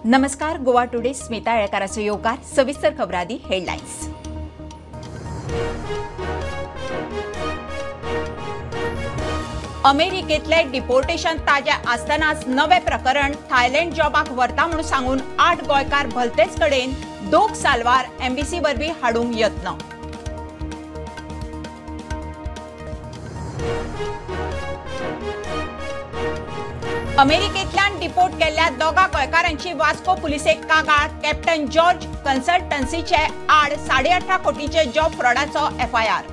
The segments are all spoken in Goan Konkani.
नमस्कार, गोवा टुडे स्मिता येळकाराचो येवकार. सविस्तर खबरादी हेडलायन्स. अमेरिकेतले डिपोर्टेशन ताजे आसतनाच नवे प्रकरण, थायलंड जॉबाक व्हरता म्हणून सांगून 8 गोंयकार भलतेच कडेन दोग साल्वार एमबीसी वरवीं हाडूंक यत्न. अमेरिकेंतल्यान डिपोर्ट केल्ल्या दोगा गोंयकारांची वास्को पुलिसेक कागाळ. कॅप्टन जॉर्ज कन्सल्टन्सीचे आड 18.5 कोटीचे जॉब फ्रॉडाचो एफआयआर.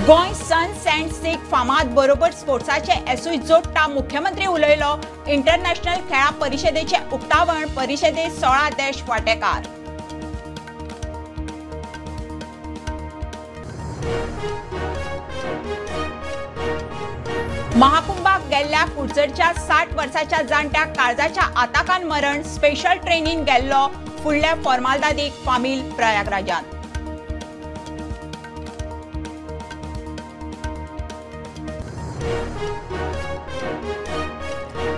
गोंय सन सँड सीक फामाद बरोबर स्पोर्ट्साचे एसूय जोडटा. मुख्यमंत्री उलयलो. इंटरनॅशनल खेळां परिशदेचे उक्तावण. परिशदेत 16 देश वांटेकार. महाकुंभाक गेल्ल्या कुडचडच्या 60 वर्साच्या जाणट्या काळजाच्या आताकान मरण. स्पेशल ट्रेनीन गेल्लो फुडल्या फॉर्मालदादीक फामील प्रयागराजान.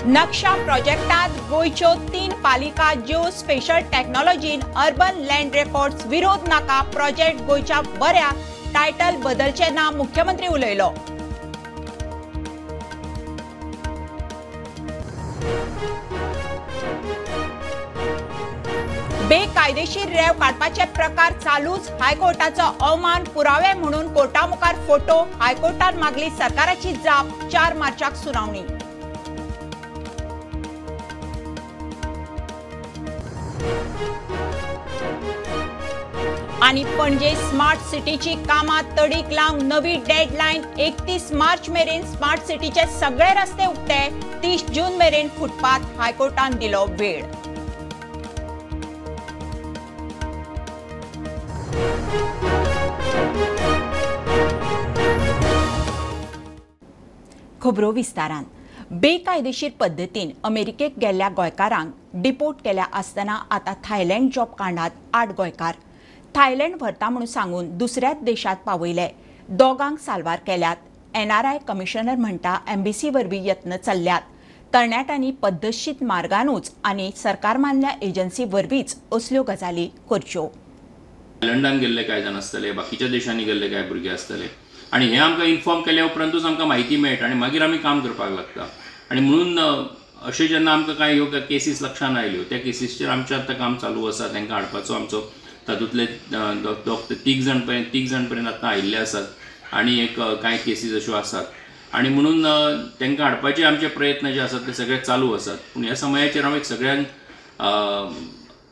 नक्षा प्रोजेक्टात गोंयच्यो 3 पालिका जिओ स्पेशल टेक्नॉलॉजीन अर्बन लँड रेकॉर्ड्स विरोध नाका. प्रोजेक्ट गोंयच्या बऱ्या टायटल बदलचे ना. मुख्यमंत्री उलयलो. बेकायदेशीर रेव काडपाचे प्रकार चालूच. हायकोर्टाचो अवमान. पुरावे म्हणून कोर्टा मुखार फोटो. हायकोर्टान मागली सरकाराची जाप. 4 मार्चाक सुनावणी. आनी पणजे स्मार्ट सिटीची कामां तडीक लावंक नवी डेडलायन. 31 मार्च मेरेन स्मार्ट सिटीचे सगळे रस्ते उक्ते. 30 जून मेरेन फुटपाथ. हायकोर्टान दिलो वेळ. खबरो विस्तारान. बेकायदेशीर पद्दतीन अमेरिकेक गेल्ल्या गोंयकारांक डिपोर्ट केल्या आसतना आतां थायलंड जॉब कांडात 8 गोंयकार थायलंड व्हरता म्हणून सांगून दुसऱ्याच देशात पावयले. दोगांक साल्वार केल्यात. एनआरआय कमिशनर म्हणटा एमबीसी वरवीं यत्न चल्ल्यात. तरणाट्यांनी पद्दतशीर मार्गानूच आनी सरकार मानल्या एजन्सी वरवींच असल्यो गजाली करच्यो. थायलंडान गेल्ले कांय जाण आसतले, बाकीच्या देशांनी गेल्ले कांय भुरगे आसतले आनी हें आमकां इन्फॉर्म केल्या उपरांतूच आमकां म्हायती मेळटा आनी मागीर आमी काम करपाक लागता. आनी म्हणून अशें जेन्ना आमकां कांय ह्यो केसीस लक्षांत आयल्यो त्या केसीसचेर आमचें आतां काम चालू आसा. तांकां हाडपाचो आमचो तातूंतले तीग जाण पर्यंत आतां आयिल्ले आसात आनी एक कांय केसीस अश्यो आसात आनी म्हणून तांकां हाडपाचे आमचे प्रयत्न जे आसात ते सगळे चालू आसात. पूण ह्या समयाचेर हांव एक सगळ्यांक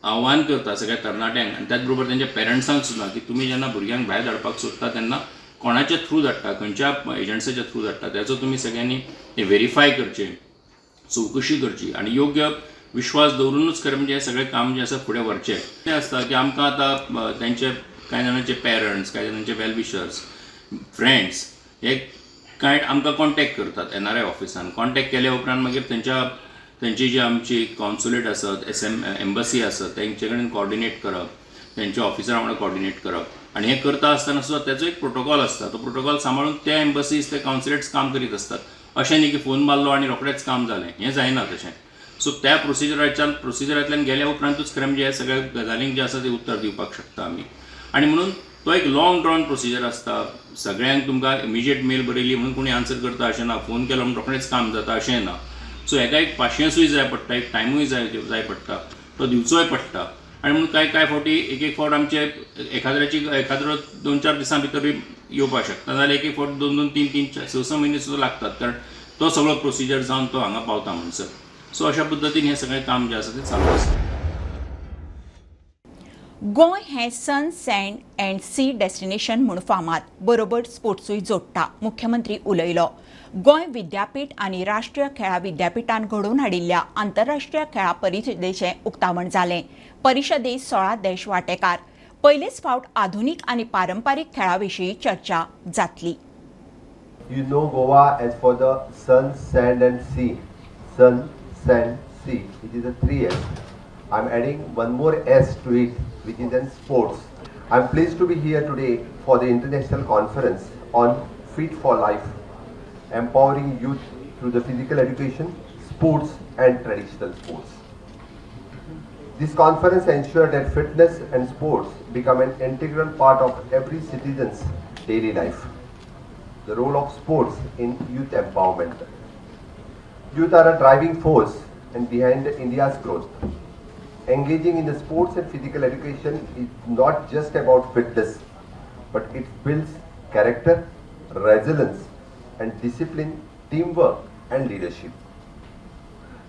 आव्हान करता, सगळ्या तरणाट्यांक आनी त्याच बरोबर तेंच्या पेरंट्सांक सुद्दां की तुमी जेन्ना भुरग्यांक भायर धाडपाक सोदता तेन्ना कोणाच्या थ्रू धाडटा, खंयच्या एजन्सीच्या थ्रू धाडटा त्याचो तुमी सगळ्यांनी ते व्हेरीफाय करचें, चवकशी करची आनी योग्य विश्वास दवरूनच खरें म्हणजे हें सगळें काम जें आसा फुडें व्हरचें. तें आसता की आमकां आतां तेंचे कांय जाणांचे पेरंट्स, कांय जाणांचे वेलविशर्स, फ्रेंड्स हे कांय आमकां कॉन्टेक्ट करतात एनआरआय ऑफिसान. कॉन्टेक्ट केल्या उपरांत मागीर तेंची जी आमची कॉन्सुलेट आसत, एम्बसी आसत तेंचे कडेन कॉर्डिनेट करप, तेंच्या ऑफिसरा वांगडा कॉर्डिनेट करप आनी हें करता आसतना सुद्दां तेचो एक प्रोटोकॉल आसता. तो प्रोटोकॉल सांबाळून त्या एम्बसीज, ते कॉन्सुलेट्स काम करीत आसतात. अशें न्ही की फोन मारलो आनी रोखडेंच काम जालें, हें जायना तशें. सो त्या प्रोसिजरांतल्यान गेल्या उपरांतूच खरें म्हणजे ह्या सगळ्या गजालींक जें आसा तें उत्तर दिवपाक शकता आमी. आनी म्हणून तो एक लॉंग ड्रॉन प्रोसिजर आसता. सगळ्यांक तुमकां इमिजिएट मेल बरयली म्हणून कोणी आन्सर करता अशें ना, फोन केलो म्हणून रोखडेंच काम जाता अशें ना. सो हेका एक पाशियेंसूय जाय पडटा, एक टायमूय जाय पडटा, तो दिवचोय पडटा. आनी म्हणून कांय कांय फावटी एक एक फावट आमचे एखाद्रो 2-4 दिसां भितरूय येवपाक शकता, नाजाल्यार एक एक फावट 2-2, 3-3, 6-6 म्हयने सुद्दां लागतात, कारण तो सगळो प्रोसिजर जावन तो हांगा पावता म्हणसर. सो अशा पद्दतीन हें सगळें काम जें आसा तें चालू आसा. गोंय हें sun, sand and sea destination म्हूण फामाद, बरोबर स्पोर्ट्सूय जोडटा. मुख्यमंत्री उलयलो. गोंय विद्यापीठ आनी राष्ट्रीय खेळां विद्यापीठान घडोवन हाडिल्ल्या आंतरराष्ट्रीय खेळां परिशदेचें उक्तावण जालें. परिशदेत 16 देश वांटेकार. पयलेच फावट आधुनीक आनी पारंपारीक खेळां विशीं चर्चा जातली. You know Goa as for the sun, sand and sea. Sun, sand, sea. It is a 3 S. I am adding one more S to it, which is in sports. I am pleased to be here today for the international conference on Fit for Life, empowering youth through the physical education, sports and traditional sports. This conference ensured that fitness and sports become an integral part of every citizen's daily life. The role of sports in youth empowerment. Youth are a driving force and behind India's growth. Engaging in the sports and physical education is not just about fitness, but it builds character, resilience and discipline, teamwork and leadership.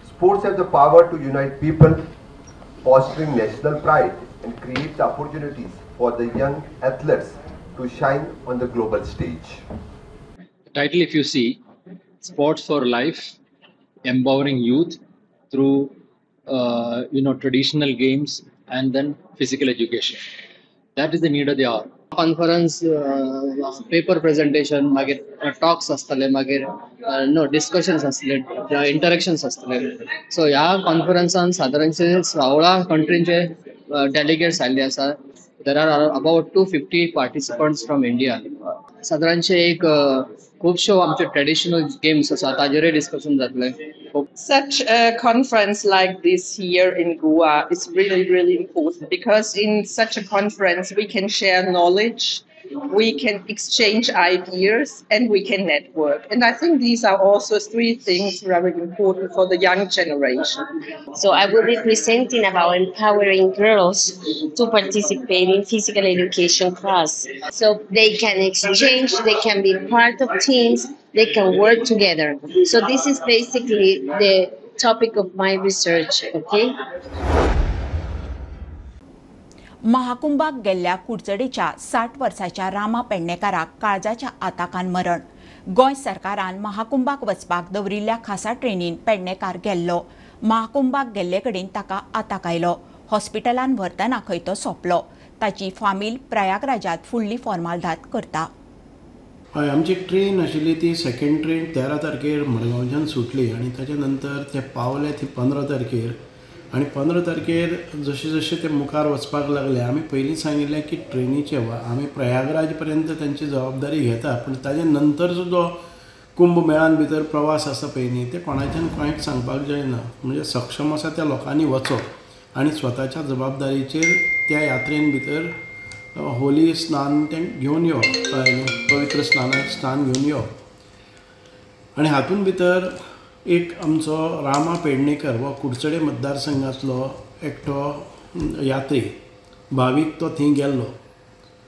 Sports have the power to unite people, fostering national pride and create the opportunities for the young athletes to shine on the global stage. The title, if you see, Sports for Life, empowering youth through traditional games and then physical education. That is the need of the hour. Conference paper presentation, मागीर टॉक्स आसतले, मागीर नो डिस्कशन्स आसतले, इंटरेक्शन्स आसतले. सो ह्या कॉन्फरन्सान सादारणशे 16 कंट्रींचे डेलिगेट्स आयिल्ले आसा. There are about 250 participants from India. सादारणशे एक खुबश्यो आमचे ट्रेडिशनल गेम्स आसा ताजेरय डिस्कशन जातलें. Such a conference like this here in Goa is really, really important, because in such a conference we can share knowledge, we can exchange ideas and we can network. And I think these are also three things very important for the young generation. So I will be presenting about empowering girls to participate in physical education class. So they can exchange, they can be part of teams, they can work together. So this is basically the topic of my research, okay? महाकुंभाक गेल्ल्या कुडचडेच्या 60 वर्साच्या रामा पेडणेकाराक काळजाच्या आताकान मरण. गोंय सरकारान महाकुंभाक वचपाक दवरिल्ल्या खासा ट्रेनीन पेडणेकार गेल्लो. महाकुंभाक गेल्ले कडेन ताका आताक आयलो. हॉस्पिटलान व्हरतना खंय तो सोंपलो. ताची फामील प्रयागराजात फुडली फॉर्मालदाद करता. हय, आमची ट्रेन आशिल्ली ती सेकंड ट्रेन 13 तारखेर मडगांवच्यान सुटली आनी ताच्या नंतर ते पावले ती 15 तारखेर. आनी 15 तारखेर जशें जशें ते मुखार वचपाक लागले, आमी पयलीं सांगिल्लें की ट्रेनीचे आमी प्रयागराज पर्यंत तांची जबाबदारी घेता, पूण ताजे नंतर जो कुंभ मेळान भितर प्रवास आसा पळय न्ही, ते कोणाच्यान कांयच सांगपाक जायना. म्हणजे सक्षम आसा त्या लोकांनी वचप आनी स्वताच्या जबाबदारीचेर त्या यात्रेन भितर होली स्नान तें घेवन येवप, कळ्ळें न्ही, पवित्र स्नान घेवन येवप. आनी हातूंत भितर एक आमचो रामा पेडणेकर हो कुडचडे मतदारसंघांतलो एकटो यात्री भावीक तो थंय गेल्लो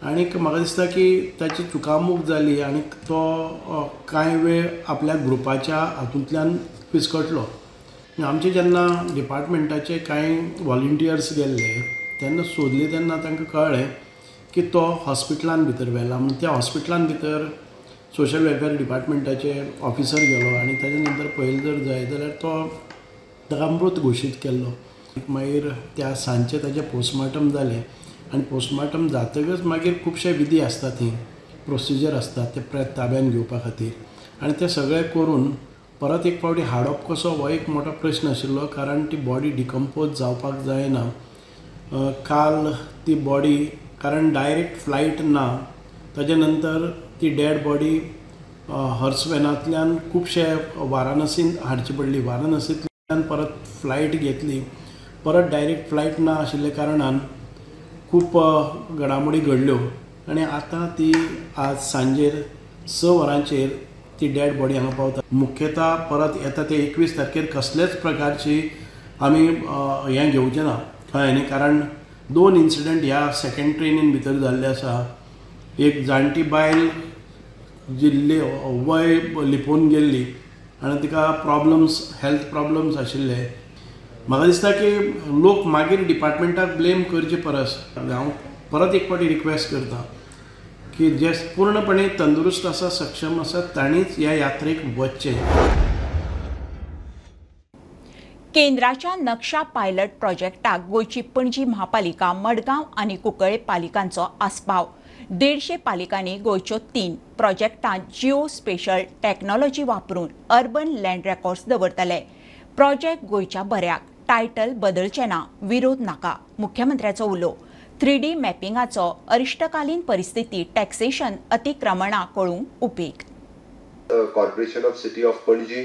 आनीक म्हाका दिसता की ताची चुकामूक जाली आनी तो कांय वेळ आपल्या ग्रुपाच्या हातूंतल्यान फिसकटलो. आमचे जेन्ना डिपार्टमेंटाचे कांय वॉलंटियर्स गेल्ले तेन्ना सोदले तेन्ना तांकां कळ्ळें की तो हॉस्पिटलान भितर व्हेला. म्हूण त्या हॉस्पिटलान भितर सोशल वेलफेअर डिपार्टमेंटाचे ऑफिसर गेलो आनी ताजे नंतर पळयलें जर जाय जाल्यार तो ताका मृत घोशीत केल्लो. मागीर त्या सांजचें ताजें पोस्टमार्टम जालें आनी पोस्टमार्टम जातकच मागीर खुबशे विधी आसता, थंय प्रोसिजर आसता ते प्रेत ताब्यान घेवपा खातीर आनी ते सगळें करून परत एक फावटी हाडप कसो हो एक मोठो प्रश्न आशिल्लो, कारण ती बॉडी डिकम्पोज जावपाक जायना. काल ती बॉडी, कारण डायरेक्ट फ्लायट ना, ताजे नंतर ती डेड बॉडी हर्सवेनांतल्यान खुबशे वाराणसीन हाडची पडली, वाराणसींतल्यान परत फ्लायट घेतली, परत डायरेक्ट फ्लायट ना आशिल्ल्या कारणान खूब घडामोडी घडल्यो आनी आतां ती आज सांजेर 6 वरांचेर ती डेड बॉडी हांगा पावता. मुख्यतः परत येता ते 21 तारखेर कसलेच प्रकारची आमी हें घेवचें ना, कळ्ळें न्ही, कारण 2 इन्सिडंट ह्या सेकंड ट्रेनीन भितर जाल्ले आसा. एक जाणटी बायल जिल्ली वय लिपोवन गेल्ली आनी तिका प्रॉब्लम्स, हेल्थ प्रॉब्लम्स आशिल्ले. म्हाका दिसता की लोक मागीर डिपार्टमेंटाक ब्लेम करचे परस हांव परत एक फावटी रिक्वेस्ट करता की जे पूर्णपणे तंदुरुस्त आसा, सक्षम आसा तांणीच ह्या यात्रेक वचचें. केंद्राच्या नक्षा पायलट प्रोजेक्टाक गोंयची पणजी म्हापालिका, मडगांव आनी कुंकळे पालिकांचो आस्पाव. 150 पालिकांनी गोंयच्यो 3 प्रोजेक्टांत जिओ स्पेशल टॅक्नॉलॉजी वापरून अर्बन लँड रेकॉर्ड्स दवरतले. प्रोजेक्ट गोंयच्या बऱ्याक, टायटल बदलचें ना, विरोध नाका, मुख्यमंत्र्याचो उलो. 3D मॅपिंगाचो अरिश्टकालीन परिस्थिती टॅक्सेशन अतिक्रमणा कळूंक उपेग. Corporation of city of Panaji,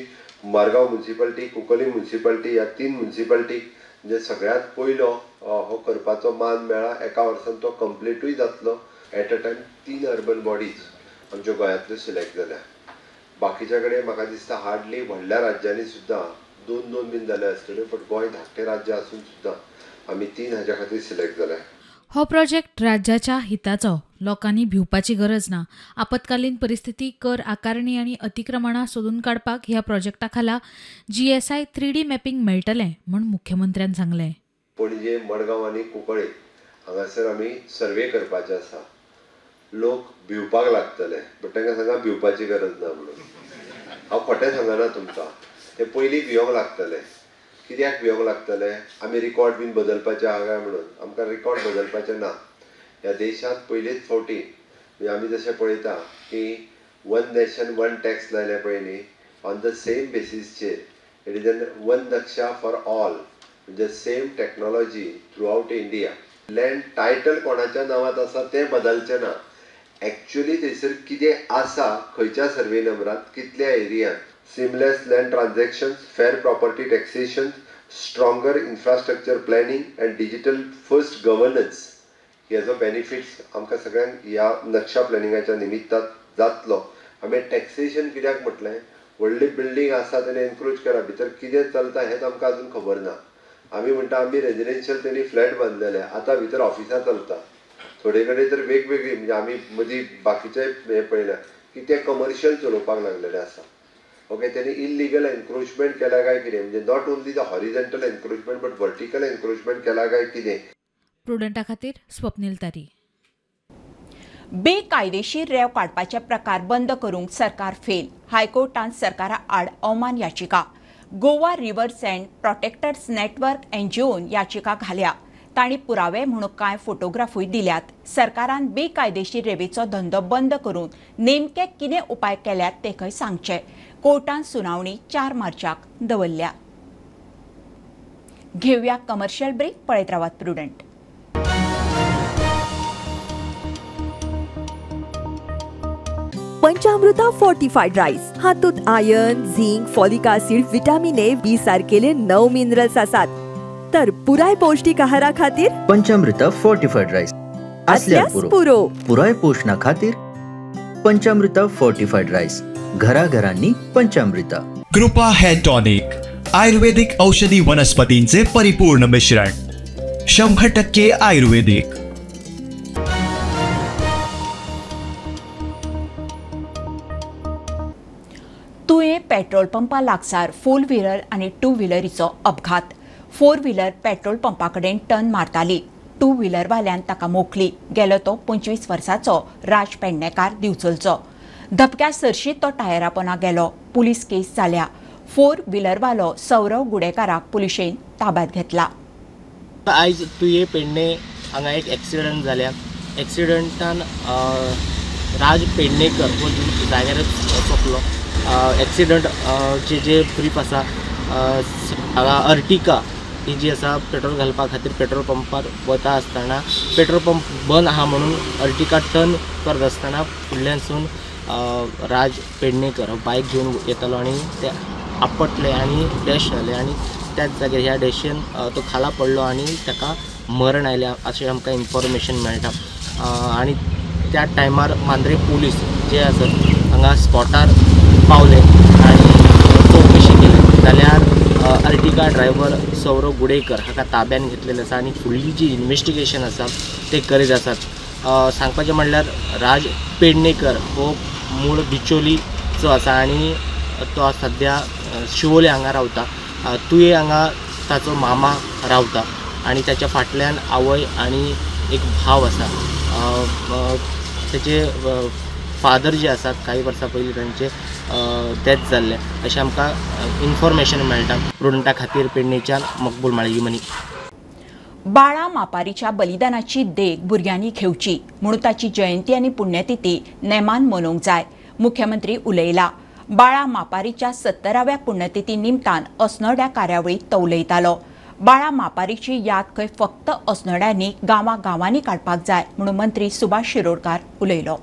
Margao municipality, Cuncolim municipality ह्या 3 म्युनिसिपालिटी म्हणजे सगळ्यांत पयलो हो करपाचो मान मेळ्ळा. एका वर्सान तो कंप्लिटूय जातलो. At a time 3 urban bodies आमच्यो गोंयांतल्यो सिलेक्ट जाल्या. बाकीच्या कडेन म्हाका दिसता हार्डली व्हडल्या राज्यांनी सुद्दां 2-2 बीन जाले आसतल्यो, बट गोंय धाकटें राज्य आसून सुद्दां आमी 3 हाज्या खातीर सिलेक्ट जाल्या. हो प्रोजेक्ट राज्याच्या हिताचो, लोकांनी भिवपाची गरज ना. आपत्कालीन परिस्थिती, कर आकारणी आनी अतिक्रमणां सोदून काडपाक ह्या प्रोजेक्टा खाला GSI 3D mapping मेळटलें म्हूण मुख्यमंत्र्यान सांगलें. पणजे, मडगांव आनी कुंकळे हांगासर आमी सर्वे करपाचे आसा. लोक भिवपाक लागतले, बट तांकां सांगा भिवपाची गरज ना म्हणून. हांव खोटें सांगना तुमकां, ते पयलीं भिवंक लागतले. कित्याक भिवंक लागतले? आमी रिकॉर्ड बीन बदलपाचें आहा काय म्हणून. आमकां रिकॉर्ड बदलपाचें ना. ह्या देशांत पयलेच फावटी म्हणजे आमी जशें पळयता की वन नेशन वन टॅक्स लायल्या पळय न्ही, on the same बेसीसचेर it is an one Naksha for all, म्हणजे same technology throughout India. Land title कोणाच्या नांवांत आसा तें बदलचें ना. एक्चुअली थंयसर कितें आसा, खंयच्या सर्वे नंबरांत, कितल्या एरियांत, seamless land transactions, fair property taxation, stronger infrastructure planning and digital first governance हेजो बेनिफिट्स आमकां सगळ्यांक ह्या नक्षा प्लॅनिंगाच्या निमित्तान जातलो. आमी टॅक्सेशन कित्याक म्हटलें, व्हडली बिल्डींग आसा तेणी एनक्रोच केला, भितर कितें चलता हेंच आमकां अजून खबर ना. आमी म्हणटा आमी रेजिडेन्शियल तेणी फ्लॅट बांदलेले, आतां भितर ऑफिसां चलता. थोडे कडेन तर वेगवेगळी म्हणजे आमी मदीं बाकीचे हें पळयल्या की ते कमर्शियल चलोवपाक लागलेले आसा. ओके, तेणी इल्लिगल एनक्रोचमेंट केला काय कितें, म्हणजे not only the horizontal encroachment but vertical encroachment केला काय कितें. प्रुडंटा खातीर स्वप्नील तारी. बेकायदेशीर रेंव काडपाचे प्रकार बंद करूंक सरकार फेल. हायकोर्टान सरकारा आड अवमान याचिका. Goa rivers and protectors network एनजीओन याचिका घाल्या. तांणी पुरावे म्हणून कांय फोटोग्राफूय दिल्यात. सरकारान बेकायदेशीर रेंवेचो धंदो बंद करून नेमके कितें उपाय केल्यात ते खंय सांगचे. कोर्टान सुनावणी 4 मार्चाक दवरल्या. घेवया कमर्शियल ब्रेक. पळयत रावात प्रुडंट. पंचामृता फोर्टिफाईड राईस हातूंत iron, zinc, folic acid, vitamin A, B सारकेले 9 मिनरल्स आसात. तर पुराय पौष्टिक आहारा खातीर पंचामृता फोर्टिफाईड राईस असल्यार पुरो. पुराय पोषणा खातीर पंचामृता फोर्टिफाईड राईस, घराघरांनी पंचामृता. कृपा हेअर टॉनिक, आयुर्वेदिक औषधी वनस्पतींचे परिपूर्ण मिश्रण, 100% आयुर्वेदिक. तुयें पेट्रोल पंपा लागसार फोर व्हिलर आनी टू व्हिलरीचो अपघात. फोर व्हिलर पेट्रोल पंपा कडेन टर्न मारताली. टू व्हिलरवाल्यान ताका मोखली. गेलो तो 25 वर्सांचो राज पेडणेकार दिवचलचो. धपक्या सरशी तो टायरा पोना गेलो. पुलीस केस जाल्या. फोर व्हिलरवालो सौरव गुडेकाराक पुलिशेन ताब्यात घेतला. आयज तुये पेडणे हांगा एक एक्सिडंट जाल्या. एक्सिडंटान राज पेडणेकर हो जाग्यारच सोंपलो. एक्सिडंटचे जे ब्रीफ आसा, हांगा अर्टिका ही जी आसा पेट्रोल घालपा खातीर पेट्रोल पंपार वता आसतना पेट्रोल पंप बंद आहा म्हणून अर्टिका टर्न करत आसतना फुडल्यानसून राज पेडणेकर हो बायक घेवन येतालो आनी ते आपटले आनी डॅश जाले आनी त्याच जाग्यार ह्या डॅशीन तो खाला पडलो आनी ताका मरण आयलें अशें आमकां इन्फॉर्मेशन मेळटा. आनी त्या टायमार मांद्रे पुलीस जे आसत हांगा स्पॉटार पावले आनी चवकशी केली जाल्यार अर्टिका ड्रायव्हर सौरव गुडेकर हाका ताब्यान घेतलेलें आसा आनी फुडली जी इन्वेस्टिगेशन आसा ते करीत आसात. सांगपाचें म्हणल्यार राज पेडणेकर हो मूळ बिचोलीचो आसा आनी तो सद्या शिवोले हांगा रावता. तुये हांगा ताचो मामा रावता आनी ताच्या फाटल्यान आवय आनी एक भाव आसा. ताचे फादर जे आसात काही वर्सां पयलीं तांचे डेथ जाल्लें अशें आमकां इन्फॉर्मेशन मेळटा. प्रुडंटा खातीर पेडणेच्यान मकबूल माळी. बाळा मापारीच्या बलिदानाची देख भुरग्यांनी घेवची म्हणून ताची जयंती आनी पुण्यतिथी नेमान मनोवंक जाय, मुख्यमंत्री उलयला. बाळा मापारीच्या 70व्या पुण्यतिथी निमतान अस्नोड्या कार्यावळीत तो उलयतालो. बाळा मापारीची याद खंय फक्त अस्नोड्यांनी गांवा गांवांनी काडपाक जाय म्हणून मंत्री सुभाष शिरोडकार उलयलो.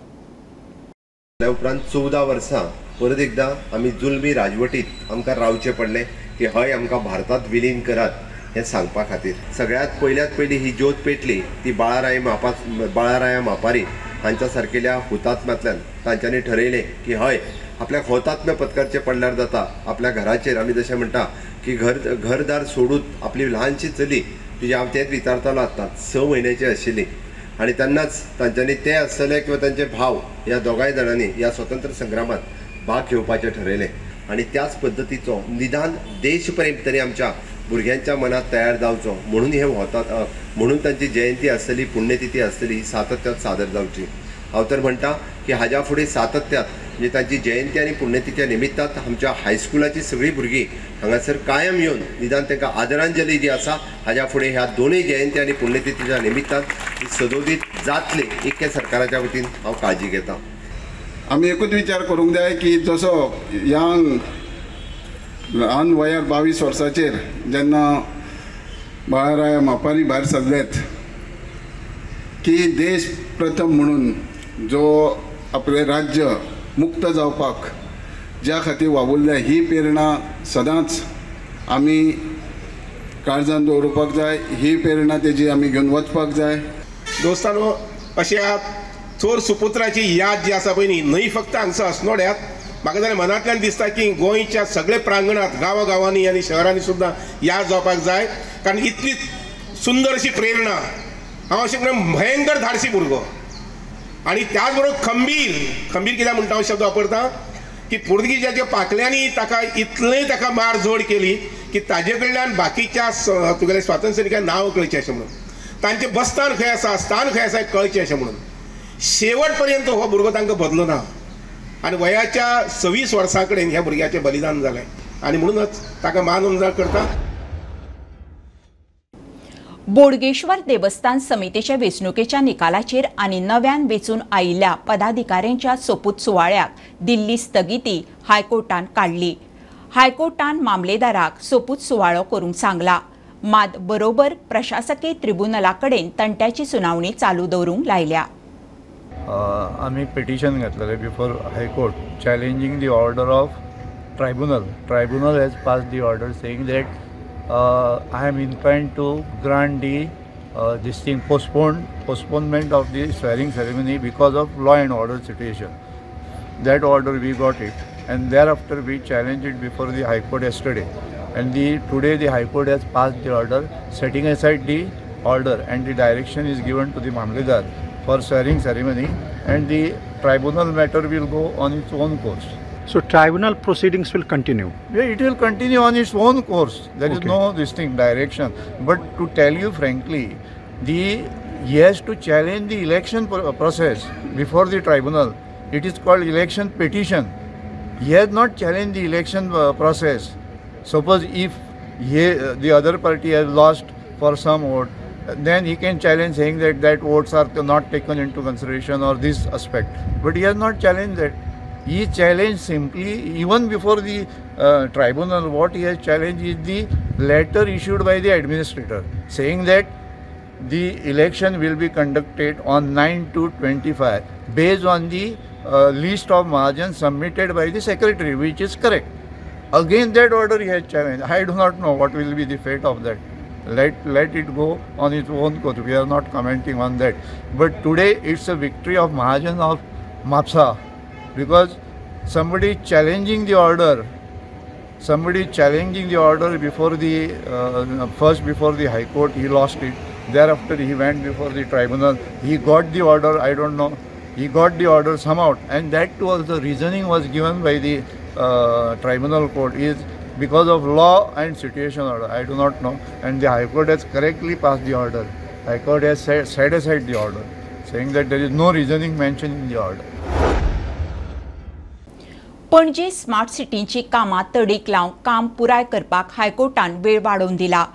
त्या उपरांत 14 वर्सां परत एकदां आमी जुलमी राजवटीत आमकां रावचें पडलें की हय आमकां भारतांत विलीन करात हें सांगपा खातीर. सगळ्यांत पयल्यात पयली ही ज्योत पेटली ती बाळाराया मापारी हांच्या सारकेल्या हुतात्म्यांतल्यान. तांच्यांनी ठरयलें की हय आपल्याक हुतात्म्य पत्करचें पडल्यार जाता, आपल्या घराचेर आमी जशें म्हणटा की घरदार सोडून आपली ल्हानशी चली तुजी हांव तेंच विचारतालो आतां 6 म्हयन्याची आशिल्ली आनी तेन्नाच तांच्यांनी ते आसतले किंवा तांचे भाव ह्या दोगांय जाणांनी ह्या स्वतंत्र संग्रामात भाग घेवपाचें ठरयलें आनी त्याच पद्दतीचो निदान देशप्रेम तरी आमच्या भुरग्यांच्या मनात तयार जावचो म्हणून हे म्हणून तांची जयंती आसतली, पुण्यतिथी आसतली ही सातत्यात सादर जावची. हांव तर म्हणटा की हाज्या फुडें सातत्यात म्हणजे तांची जयंती आनी पुण्यतिथीच्या निमित्तान आमच्या हायस्कुलाची सगळीं भुरगीं हांगासर कायम येवन निदान तांकां आदरांजली जी आसा हाज्या फुडें ह्या दोनूय जयंती आनी पुण्यतिथीच्या निमित्तान ही सदोदीत जातली इतकें सरकाराच्या वतीन हांव काळजी घेता. आमी एकूच विचार करूंक जाय की जसो यंग ल्हान वयार 22 वर्सांचेर जेन्ना बाळाराया मापारी भायर सरलेत की देश प्रथम म्हणून जो आपलें राज्य मुक्त जावपाक ज्या खातीर वावुरल्या ही प्रेरणा सदांच आमी काळजान दवरुपाक जाय, ही प्रेरणा तेजी आमी घेवन वचपाक जाय. दोस्तानो, अशा थोर सुपुत्राची याद जी आसा पळय न्ही, न्हय फक्त हांगसर अस्नोड्यांत, म्हाका जाल्यार मनांतल्यान दिसता की गोंयच्या सगळे प्रांगणांत गांवागांवांनी आनी शहरांनी सुद्दां याद जावपाक जाय. कारण इतली सुंदर अशी प्रेरणा, हांव अशें म्हणून भयंकर धाडसी भुरगो आनी त्याच बरोबर खंबीर. खंबीर कित्याक म्हणटा हांव शब्द वापरता की पुर्तुगीजाच्या पाकल्यांनी ताका इतलें ताका मारझोड केली की ताजे कडल्यान बाकीच्या तुगेले स्वातंत्र्य सैनिकांक नांव कळचें अशें म्हणून, तांचें बस्तान खंय आसा, स्थान खंय आसा कळचें अशें म्हणून शेवट पर्यंत हो भुरगो तांकां बदलो ना आनी वयाच्या 26 वर्सां कडेन ह्या भुरग्याचें बलिदान जालें आनी म्हणूनच ताका मान करता. बोडगेश्वर देवस्थान समितीच्या वेंचणुकेच्या निकालाचेर आनी नव्यान वेंचून आयिल्ल्या पदाधिकाऱ्यांच्या सोपूत सुवाळ्याक दिल्ली स्थगिती हायकोर्टान काडली. हायकोर्टान मामलेदाराक सोपूत सुवाळो करूंक सांगला, मात बरोबर प्रशासकीय ट्रिब्युनला कडेन तंट्याची सुनावणी चालू दवरूंक लायल्या. आमी पिटिशन घातलेलें before high court challenging the order of tribunal. Tribunal has pass the order saying that I am inclined to grant the this thing postponement of the swearing ceremony because of law and order situation. That order we got it, and thereafter we challenged it before the High Court yesterday, and today the High Court has passed the order setting aside the order, and the direction is given to the Mamledar for swearing ceremony, and the tribunal matter will go on its own course. So tribunal proceedings will continue? Yeah, it will continue on its own course. There is no this thing direction. But to tell you frankly, he has to challenge the election process before the tribunal. It is called election petition. He has not challenged the election process. Suppose if the other party has lost for some vote, then he can challenge saying that votes are not taken into consideration or this aspect. But he has not challenged that. He challenged simply, even before the tribunal, what he has challenged is the letter issued by the administrator saying that the election will be conducted on 9/25 based on the list of margins submitted by the secretary, which is correct. Again, that order he has challenged. I do not know what will be the fate of that. Let it go on its own course. We are not commenting on that. But today it's a victory of Mahajan of Mapsa, because somebody challenging the order, before the first before the High Court, he lost it. Thereafter he went before the tribunal. He got the order, I don't know. He got the order somehow, and that too also reasoning was given by the tribunal court is because of law and situation order. I do not know. And the High Court has correctly passed the order. High Court has set aside the order, saying that there is no reasoning mentioned in the order. Panaji smart सिटीची कामां तडीक लावन काम पुराय करपाक हायकोर्टान वेळ वाडोवन दिला.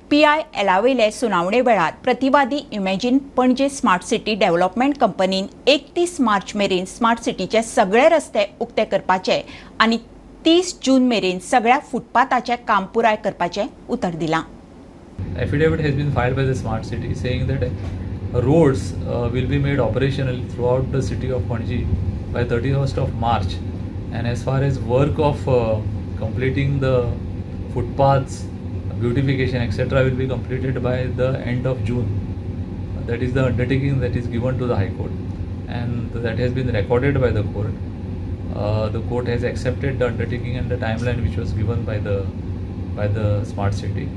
पीआय एलावेले सुनावणे वेळार प्रतिवादी imagine Panaji smart city development कंपनीन 31 मार्च मेरेन स्मार्ट सिटीचे सगळे रस्ते उक्ते करपाचे आनी 30 जून मेरेन सगळ्या फुटपाथाचें काम पुराय करपाचें उतर दिलां. Affidavit has been filed by the Smart City saying that roads will be made operational throughout the city of Panaji by 31st of March, and as far as work of completing the footpaths, beautification, etc. will be completed by the end of June. That is the undertaking that is given to the High Court, and that has been recorded by the court. The court has accepted the undertaking and the timeline which was given by the Smart City.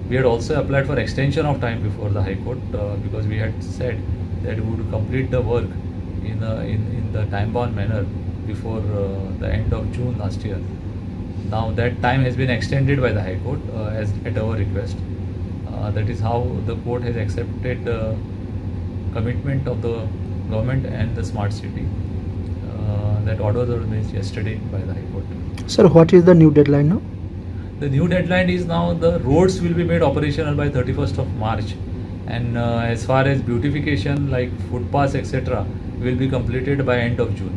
We had also applied for extension of time before the High Court because we had said that we would complete the work in the time-bound manner before the end of June last year. Now that time has been extended by the High Court as at our request. That is how the court has accepted the commitment of the government and the Smart City. That order was made yesterday by the High Court. Sir, what is the new deadline now? The new deadline is now the roads will be made operational by 31st of March, and as far as beautification like footpaths etc. will be completed by end of June.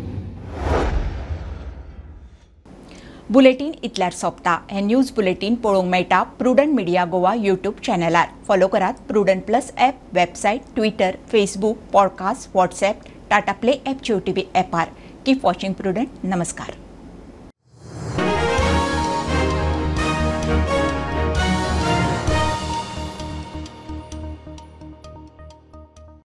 Bulletin इतल्यार सोंपता. हे न्यूज बुलेटीन पळोवंक मेळटा प्रुडंट मिडिया गोवा यूट्यूब चॅनलार. फॉलो करात Prudent plus app, website, Twitter, Facebook, podcast, WhatsApp, Tata Play app, Jio TV ॲपार. Keep watching Prudent. नमस्कार.